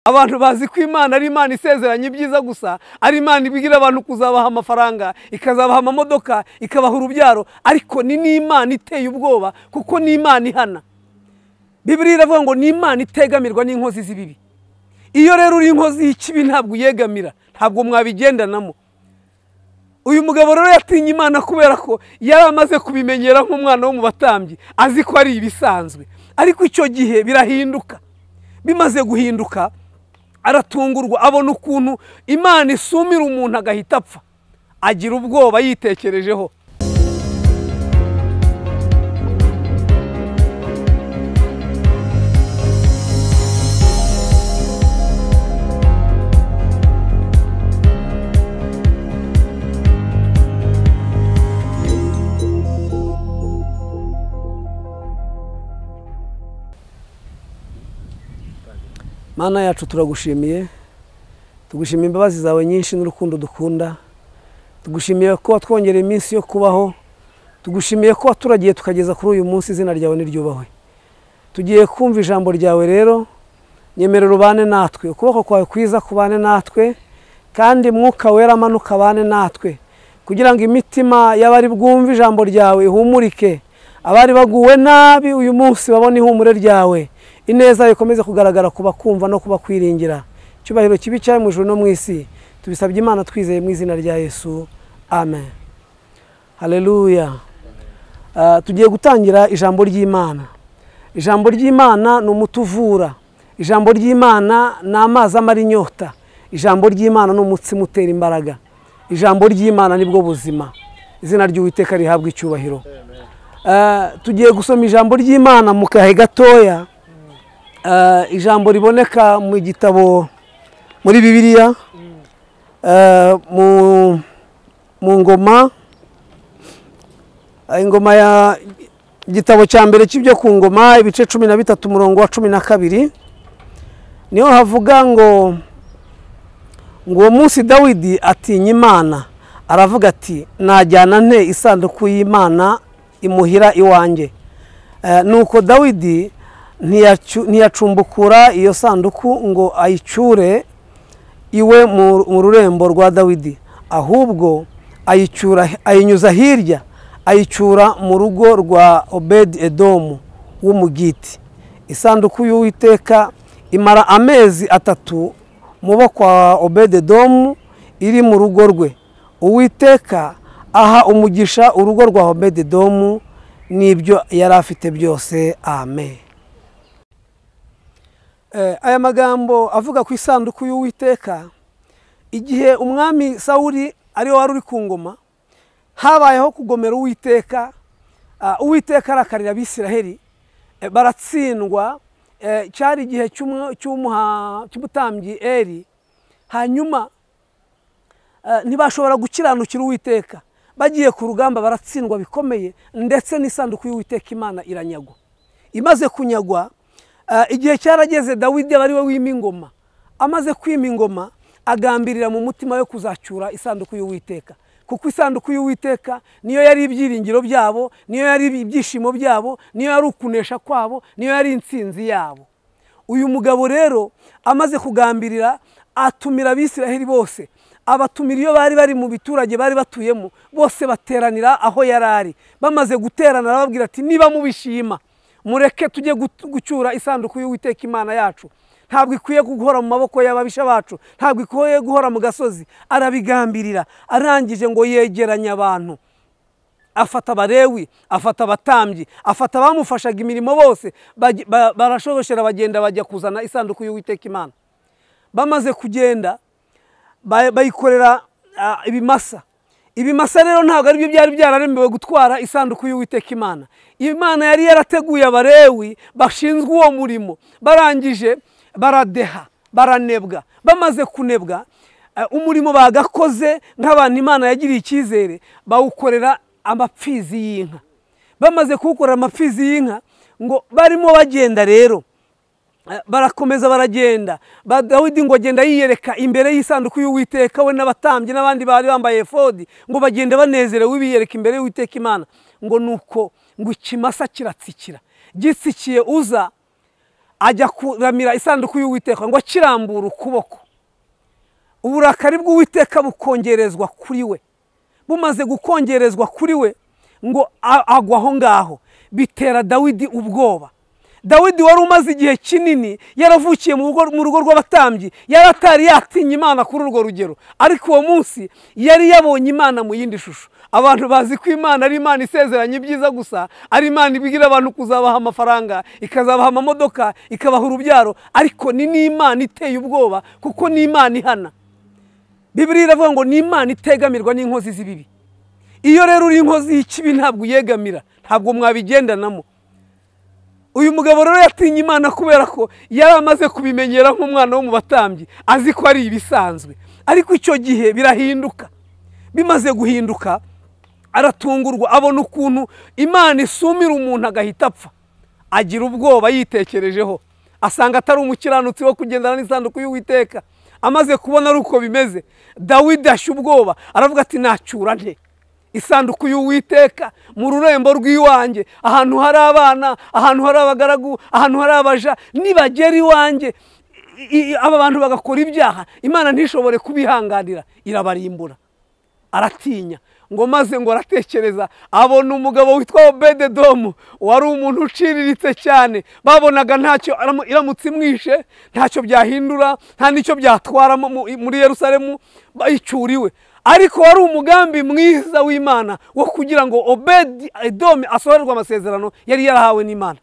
Abantu bazi ko Imana ari Imana isezeranye ibyiza gusa, ari Imana ibwira abantu kuzabaha amafaranga, ikazabaha amamodoka, ikabaha urubyaro, ariko ni n'Imana iteye ubwoba kuko ni Imana ihana. Bibiliya iravuga ngo ni Imana itegamirwa n'inkozi z'ibibi. Iyo rero uri inkozi y'ikibi ntabwo uyegamira, ntabwo mwabigendanamo. Uyu mugabo rero yatinye Imana kubera ko yari amaze kubimenyera nk'umwana wo mu batambyi, azi ko ari ibisanzwe. Ariko icyo gihe birahinduka. Bimaze guhinduka aratungurwa, abona ukuntu Imana isumira umuntu agahita apfa, agira ubwoba yitekerejeho. Mana yacu turagushimiye, tugushimiye imbabazi zawe nyinshi n'urukundo dukunda, tugushimiye ko watwongereye iminsi yo kubaho, tugushimiye ko waturagiye tukageza kuri uyu munsi, izina ryawe niryubahwe. Tugiye kumva ijambo ryawe rero, nyemerera ubane natwe, ukuboko kwawe kwiza kubane natwe, kandi Mwuka Wera amanuka abane natwe, kugira ngo imitima y'abari bwumve ijambo ryawe ihumurike, abari baguwe nabi uyu munsi babone ihumure ryawe. Ineza ikomeze kugaragara kuba kumva no kuba kwiringira. Cyubahiro kibi cyawe mu ijuru no mu isi, tubisabye Imana twizeye mu izina rya Yesu, amen. Haleluya. Tugiye gutangira ijambo ry'Imana. Ijambo ry'Imana ni umuti uvura. Ijambo ry'Imana ni amazi amara inyota. Ijambo ry'Imana ni umutsima utera imbaraga. Ijambo ry'Imana nibwo buzima. Izina ry'Uwiteka rihabwa icyubahiro. Tugiye gusoma ijambo ry'Imana mu kahe gatoya. Ijambo riboneka mu gitabo muri Bibiliya, mu ngoma, ingoma ya igitabo cya mbere cy'ibyo ku ngoma, ibice 13 umurongo wa 12, niho havuga ngo uwo munsi Dawidi atinya Imana, aravuga ati najyana nte isanduku y'Imana imuhira iwanjye. Nuko Dawidi ntiyacumbukura iyo sanduku ngo ayicyure iwe mu rurembo rwa Dawidi, ahubwo ayinyuza hirya, ayicyura mu rugo rwa Obedi Edomu w'Umugiti. Isanduku y'Uwiteka imara amezi 3 mu kwa Obedi Edomu iri mu rugo rwe. Uwiteka aha umugisha urugo rwa Obedi Edomu n'ibyo yari afite byose. Amen. Aya magambo avuga ku isanduku y'Uwiteka, igihe umwami Sawuli ari wari uri ku ngoma, habayeho kugomera Uwiteka. Uwiteka arakarira Abisiraheli, baratsindwa. Cyari igihe cy'umutambyi Eli. Hanyuma ntibashobora gukiranukira Uwiteka, bagiye ku rugamba baratsindwa bikomeye, ndetse n'isanduku y'Uwiteka Imana iranyagwa. Imaze kunyagwa, igihe cyarageze Dawidi aba ari we wima ingoma. Amaze kwima ingoma agambirira mu mutima we kuzacyura isanduku y'Uwiteka, kuko isanduku y'Uwiteka niyo yari ibyiringiro byabo, niyo yari ibyishimo byabo, niyo yari ukunesha kwabo, niyo yari intsinzi yabo. Uyu mugabo rero amaze kugambirira atumira Abisiraheli bose, abatumira iyo bari bari mu biturage bari batuyemo bose, bateranira aho yari ari. Bamaze guterana arababwira ati niba mubishima mureke tujye gucyura isanduku y'Uwiteka Imana yacu. Ntabwo ikwiye guhora mu maboko y'ababisha bacu, ntabwo ikwiye guhora mu gasozi. Arabigambirira, arangije ngo yegeranya abantu, afata Abalewi, afata abatambyi, afata abamufashaga imirimo bose, barashoboshera bagenda bajya kuzana isanduku y'Uwiteka Imana. Bamaze kugenda bayikorera ibimasa. Ibimasa rero ntabwo aribyo byari byararemewe gutwara isanduku y'Uwiteka Imana. Imana yari yarateguye Abalewi bashinzwe uwo murimo, barangije baradeha, baranebwa. Bamaze kunebwa, umurimo bagakoze nk'abantu Imana yagiriye icyizere, bawukorera amapfizi y'inka. Bamaze kuwukorera amapfizi y'inka, ngo barimo bagenda rero barakomeza baragenda. Dawidi ngo agenda yiyereka imbere y'isanduku y'Uwiteka, we n'abatambyi n'abandi bari bambaye efodi, ngo bagenda banezerewe biyereka imbere y'Uwiteka Imana. Ngo nuko ngo ikimasa kiratsikira, gitsikiye Uza Ajya kuramira isanduku y'Uwiteka ngo akirambura ukuboko, uburakari bw'Uwiteka bukongerezwa kuri we. Bumaze gukongerezwa kuri we ngo agwa aho ngaho, bitera Dawidi ubwoba. Dawidi wari umaze igihe kinini yaravukiye mu rugo rw'abatambyi, yaratari yatinye Imana kuri urwo rugero, ariko uwo munsi yari yabonye Imana mu yindi shusho. Abantu bazi ko Imana ari Imana isezeranye ibyiza gusa, ari Imana ibwira abantu kuzabaha amafaranga, ikazabaha amamodoka, ikabaha urubyaro, ariko ni n'Imana iteye ubwoba, kuko ni Imana ihana. Bibiliya iravuga ngo ni Imana itegamirwa n'inkozi z'ibibi. Iyo rero uri inkozi y'ikibi ntabwo uyegamira, ntabwo mwabigendanamo. Uyu mugabo rero yatinye Imana kubera ko yari amaze kubimenyera nk'umwana wo mu batambyi, azi ko ari ibisanzwe. Ariko icyo gihe birahinduka. Bimaze guhinduka aratungurwa, abona ukuntu Imana isumira umuntu agahita apfa. Agira ubwoba yitekerejeho, asanga atari umukiranutsi wo kugendana n'isanduku y'Uwiteka. Amaze kubona ari uko bimeze, Dawidi ashya ubwoba, aravuga ati nacyura nte isanduku y'Uwiteka mu rurembo rw'iwanjye, ahantu hari abana, ahantu hari abagaragu, ahantu hari abaja, nibagera iwanjye aba bantu bagakora ibyaha, Imana ntishobore kubihanganira, irabarimbura. Aratinya ngo maze ngo aratekereza, abona umugabo witwa Obededomu wari umuntu uciriritse cyane, babonaga ntacyo iramutse imwishe, ntacyo byahindura, nta nicyo byatwara muri Yerusalemu, bayicyuriwe. Ariko wari umugambi mwiza w'Imana wo kugira ngo Obededomu asohorerwe amasezerano yari yarahawe n'Imana.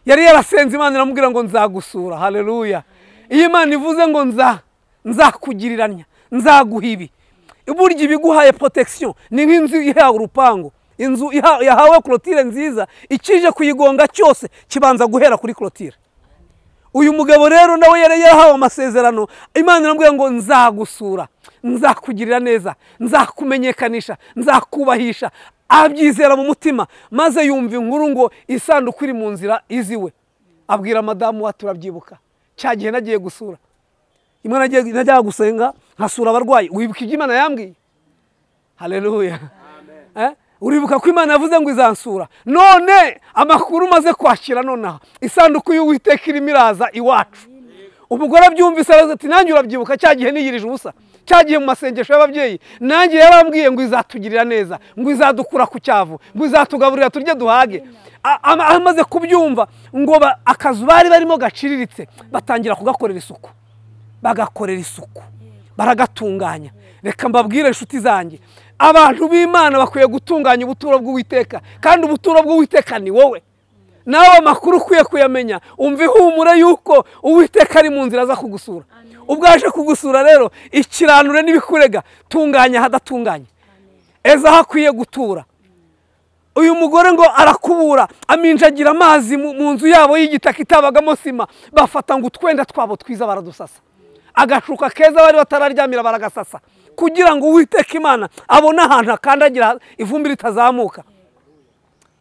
Yari yarasenze Imana iramubwira ngo nzagusura. Haleluya. Iyo Imana ivuze ngo nzakugiriranya, nzaguha ibi, burya ibiguhaye protection ni nk'inzu ihawe urupangu, inzu yahawe clôture nziza, ikije kuyigonga cyose kibanza guhera kuri clôture. Uyu mugabo rero nawe yari yarahawe amasezerano, Imana iramubwira ngo nzagusura, nzakugirira neza, nzakumenyekanisha, nzakubahisha. Abyizera mu mutima, maze yumva inkuru ngo isanduku iri mu nzira iziwe. Abwira madamu wa turabyibuka cya gihe nagiye gusura, imwe najyaga gusenga nkasura abarwayi, wibuka ibyo Imana yambwiye? Haleluya. Uribuka ko Imana yavuze ngo izansura? None amakuru maze kwakira nonaha, isanduku y'Uwiteka irimo iraza iwacu. Umugore abyumvise araza ati nanjye urabyibuka cya gihe niyirije ubusa, cya gihe mu masengesho y'ababyeyi, nanjye yarambwiye ngo izatugirira neza, ngo izadukura ku cyavu, ngo izatugaburira turye duhage. Amaze kubyumva ngo akazu bari barimo gaciriritse batangira kugakorera isuku, bagakorera isuku, baragatunganya. Reka mbabwire inshuti zanjye, abantu b'Imana bakwiye gutunganya ubuturo bw'Uwiteka, kandi ubuturo bw'Uwiteka ni wowe. Nawe amakuru ukwiye kuyamenya, umva ihumure yuko Uwiteka ari mu nzira aza kugusura. Ubwo aje kugusura rero, ikiranure n'ibikurega, tunganya ahadatunganye, eza hakwiye gutura. Uyu mugore ngo arakubura, aminjagira amazi mu nzu yabo y'igitaka itabagamo sima, bafata ngo utwenda twabo twiza baradusasa, agashuka keza bari batararyamira baragasasa, kugira ngo Uwiteka Imana abone ahantu akandagira ivumbi ritazamuka.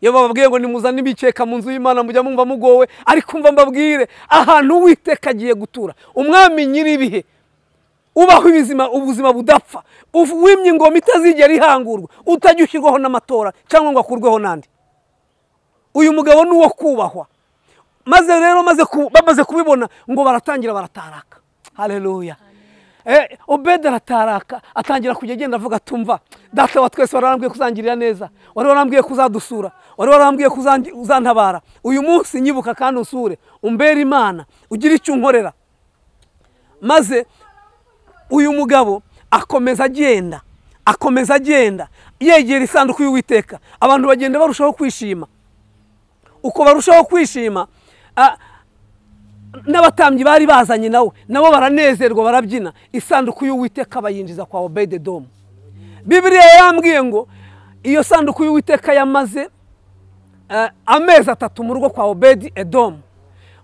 Iyo bababwiye ngo nimuzane ibikeka mu nzu y'Imana mujya mumva mugowe, ariko umva mbabwire, ahantu Uwiteka agiye gutura, umwami nyiribihe ubaho ubuzima budapfa, wimye ingoma itazigera ihangurwa, utajya ushyirwaho n'amatora cyangwa ngo akurweho n'andi. Uyu mugabo ni uwo kubahwa. Maze rero bamaze kubibona ngo baratangira barataraka. Haleluya. Obedi arataraka, atangira kujya agenda avuga tumva data wa twese warambwiye kuzangirira neza, wari warambwiye kuzadusura, wari warambwiye kuzantabara, uyu munsi nyibuka kandi usure, umbere Imana, ugire icyo unkorera. Maze uyu mugabo akomeza agenda, akomeza agenda yegera isanduku y'Uwiteka. Abantu bagenda barushaho kwishima. Uko barushaho kwishima, n'abatambyi bari bazanye nawe nabo baranezerwa, barabyina. Isanduku y'Uwiteka bayinjiza kwa Obededomu. Bibiliya yambwiye ngo iyo sanduku y'Uwiteka yamaze amezi 3 mu rugo kwa Obedi Edomu.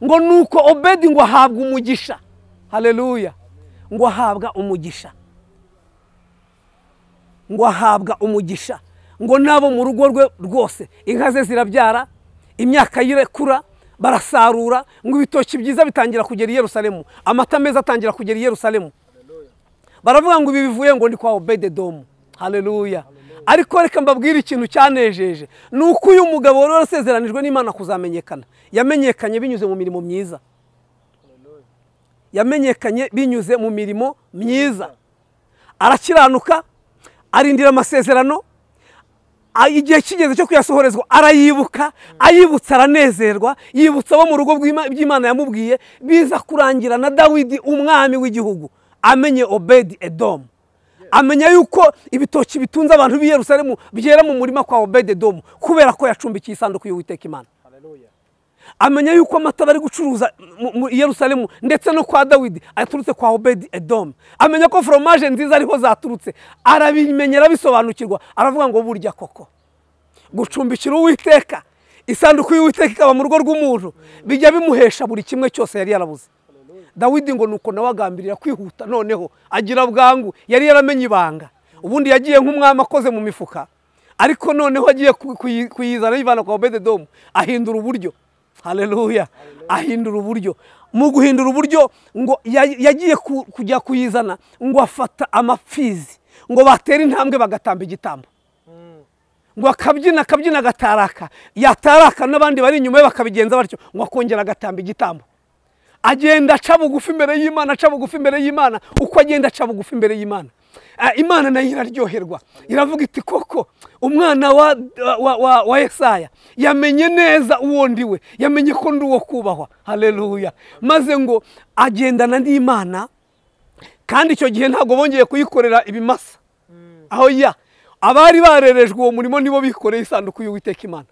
Ngo nuko Obedi ngo ahabwa umugisha. Haleluya. Ngo ahabwa umugisha, ngo ahabwa umugisha, ngo nabo mu rugo rwe rwose inka ze zirabyara, imyaka yirekura, barasarura, ngo ibitoki byiza bitangira kugera i Yerusalemu, amata meza atangira kugera i Yerusalemu. Baravuga ngo ibi bivuye ngo ni kwa Obededomu. Haleluya. Ariko reka mbabwire ikintu cyanejeje, ni uko uyu mugabo wari warasezeranijwe n'Imana kuzamenyekana, yamenyekanye binyuze mu mirimo myiza. Yamenyekanye binyuze mu mirimo myiza, arakiranuka, arindira amasezerano, igihe kigeze cyo kuyasohorezwa arayibuka, ayibutsa aranezerwa, yibutsa abo mu rugo by'Imana yamubwiye. Biza kurangira na Dawidi umwami w'igihugu amenye Obedi Edomu, amenya yuko ibitoki bitunze abantu b'i Yerusalemu byera mu murima kwa Obedi Edomu kubera ko yacumbikiye isanduku y'Uwiteka Imana. Amenya yuko amata bari gucuruza mu Yerusalemu ndetse no kwa Dawidi aturutse kwa Obedi Edomu. Amenya ko fromage nziza ariho zaturutse, arabimenyera, abisobanukirwa, aravuga ngo burya koko gucumbikira Uwiteka, isanduku y'Uwiteka ikaba mu rugo rw'umuntu, bijya bimuhesha buri kimwe cyose yari yarabuze. Dawidi ngo nuko nawe agambirira kwihuta, noneho agira bwangu, yari yaramenye ibanga. Ubundi yagiye nk'umwami akoze mu mifuka, ariko noneho agiye kuyizana yivana kwa Obedi Edomu, ahindura uburyo. Haleluya, ahindura uburyo. Mu guhindura uburyo ngo yagiye kujya kuyizana, ngo afata amapfizi, ngo batera intambwe bagatamba igitambo, ngo akabyina akabyina agataraka, yataraka n'abandi bari inyuma ye bakabigenza batyo, ngo akongera agatamba igitambo. Agenda aca bugufi imbere y'Imana, aca bugufi imbere y'Imana. Uko agenda aca bugufi imbere y'Imana, Imana nayo iraryoherwa, iravuga iti koko umwana wa Yesaya yamenye neza uwo ndiwe, yamenye ko ndi uwo kubahwa. Haleluya. Maze ngo agendana n'Imana, kandi icyo gihe ntabwo bongeye kuyikorera ibimasa. Aho ya abari barerejwe uwo murimo nibo bikoreye isanduku y'Uwiteka Imana.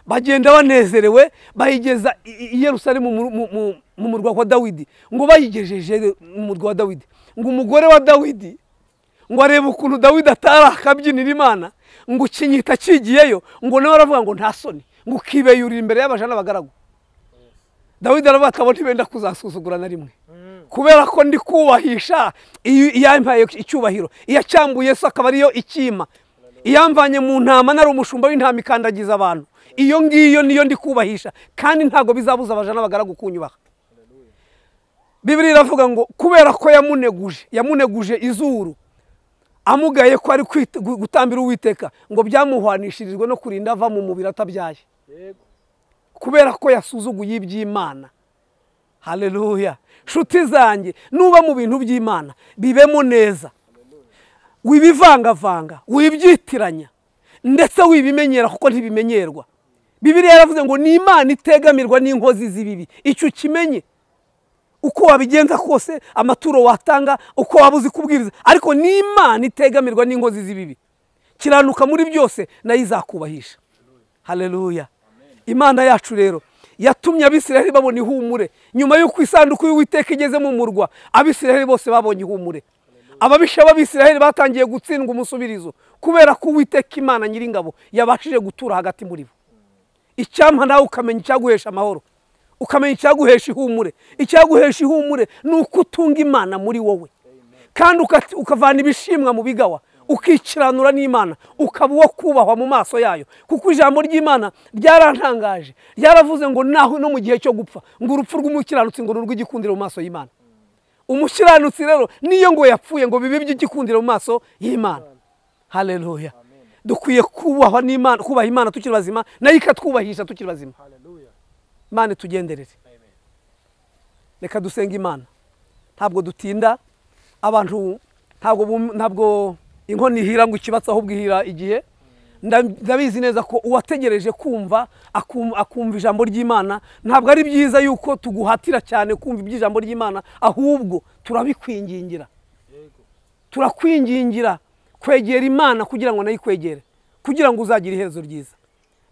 Bagenda banezerewe, bayigeza i Yerusalemu mu murwa wa Dawidi. Ngo bayigejeje mu murwa wa Dawidi, ngo umugore wa Dawidi ngo arebe ukuntu Dawidi atarakabyinira Imana, ngo kinyita kigiyeyo, ngo nawe aravuga ngo nta soni, ngo ukibeyurira imbere y'abaja n'abagaragu. Dawidi aravuga ati abo ntibenda kuzasuzugura na rimwe, kubera ko ndi kubahisha iyampaye icyubahiro, iyacyambuye so akaba ariyo ikima, iyamvanye mu ntama nari umushumba w'intama ikandagiza abantu, iyo ngiyo niyo ndi kubahisha, kandi ntago bizabuza abaja n'abagaragu kunyubaha. Bibiliya iravuga ngo kubera ko yamuneguje, yamuneguje izuru, amugaye ko ari gutambira Uwiteka, ngo byamuhwanishirijwe no kurinda ava mu mubiri atabyaye, kubera ko yasuzuguye iby'Imana. Haleluya. Shuti zanjye, nuba mu bintu by'Imana bibemo neza, wibivangavanga, wibyitiranya, ndetse wibimenyera kuko ntibimenyerwa. Bibiliya yaravuze ngo ni Imana itegamirwa n'inkozi z'ibibi. Icyo kimenye, uko wabigenza kose, amaturo watanga, uko wabuze kubwiriza, ariko ni Imana itegamirwa n'inkozi z'ibibi. Kiranuka muri byose nayo izakubahisha. Haleluya. Imana yacu rero yatumye Abisirayeli babona ihumure. Nyuma y'uko isanduku y'Uwiteka igeze mu murwa, Abisirayeli bose babonye ihumure. Ababisha b'Abisirayeli batangiye gutsindwa umusubirizo kubera ko Uwiteka Imana nyiringabo yabashije gutura hagati muri bo. Icyampa nawe ukamenya icyaguhesha amahoro, ukamenya icyaguhesha ihumure. Icyaguhesha ihumure ni uko utunga Imana muri wowe, kandi ukavana ibishimwa mu bigawa, ukikiranura n'Imana, ukaba uwo kubahwa mu maso yayo. Kuko ijambo ry'Imana ryarantangaje, ryaravuze ngo naho no mu gihe cyo gupfa, ngo urupfu rw'umukiranutsi ngo rw'igikundiro mu maso y'Imana. Umukiranutsi rero niyo ngo yapfuye ngo bibe by'igikundiro mu maso y'Imana. Haleluya. Dukwiye kubahwa n'Imana, kubaha Imana tukiri bazima, nayo ikatwubahisha tukiri bazima. Imana tugenderere. Reka dusenge Imana. Ntabwo dutinda abantu, ntabwo inkoni ihira ngo ikibatsi, ahubwo ihira igihe. Ndabizi neza ko uwategereje kumva akumva ijambo ry'Imana, ntabwo ari byiza yuko tuguhatira cyane kumva iby'ijambo ry'Imana, ahubwo turabikwingingira. Turakwingingira kwegera Imana kugira ngo nayo ikwegere, kugira ngo uzagire iherezo ryiza.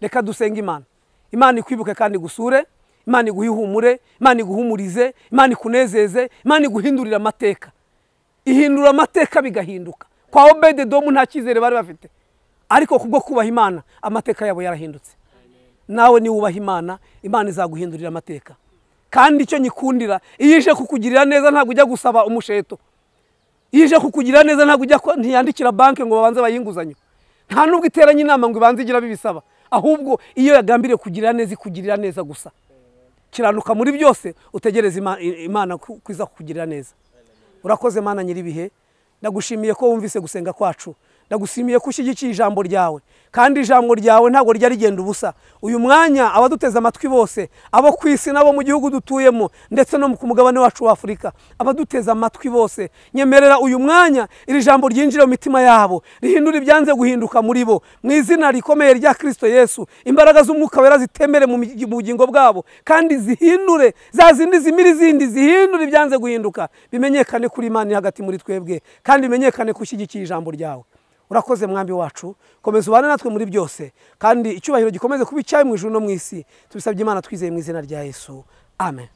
Reka dusenge Imana. Imana ikwibuke kandi igusure, Imana iguhe ihumure, Imana iguhumurize, Imana ikunezeze, Imana iguhindurire amateka. Ihindura amateka bigahinduka. Kwa Obedi Edomu nta cyizere bari bafite, ariko kubwo kubaha Imana amateka yabo yarahindutse. Nawe ni wubaha Imana, Imana izaguhindurira amateka. Kandi icyo nyikundira, iyo ije kukugirira neza ntabwo ujya gusaba umusheto. Iyo ije kukugirira neza ntabwo ujya ntiyandikira banki ngo babanze bayinguzanyo. Nta nubwo iteranye inama ngo ibanze igira bibisaba, ahubwo iyo yagambiriye kugirira neza ikugirira neza gusa. Kiranuka muri byose, utegereze Imana kwiza kukugirira neza. Urakoze Mana nyiribihe, ndagushimiye ko wumvise gusenga kwacu. Ndagushimiye ko ushyigikiye ijambo ryawe, kandi ijambo ryawe ntabwo rijya rigenda ubusa. Uyu mwanya abaduteze amatwi bose, abo ku isi n'abo mu gihugu dutuyemo ndetse no ku mugabane wacu wa Afurika, abaduteze amatwi bose, nyemerera uyu mwanya iri jambo ryinjire mu mitima yabo, rihindura ibyanze guhinduka muri bo, mu izina rikomeye rya Kristo Yesu. Imbaraga z'Umwuka Wera zitemere mu bugingo bwabo, kandi zihindure za zindi zimira izindi, zihindure ibyanze guhinduka, bimenyekane kuri Imana hagati muri twebwe, kandi bimenyekane ko ushyigikiye ijambo ryawe. Urakoze mwambi wacu, komeza ubane natwe muri byose, kandi icyubahiro gikomeze kuba icyawe mu ijuru no mu isi. Tubisabye Imana twizeye mu izina rya Yesu, amen.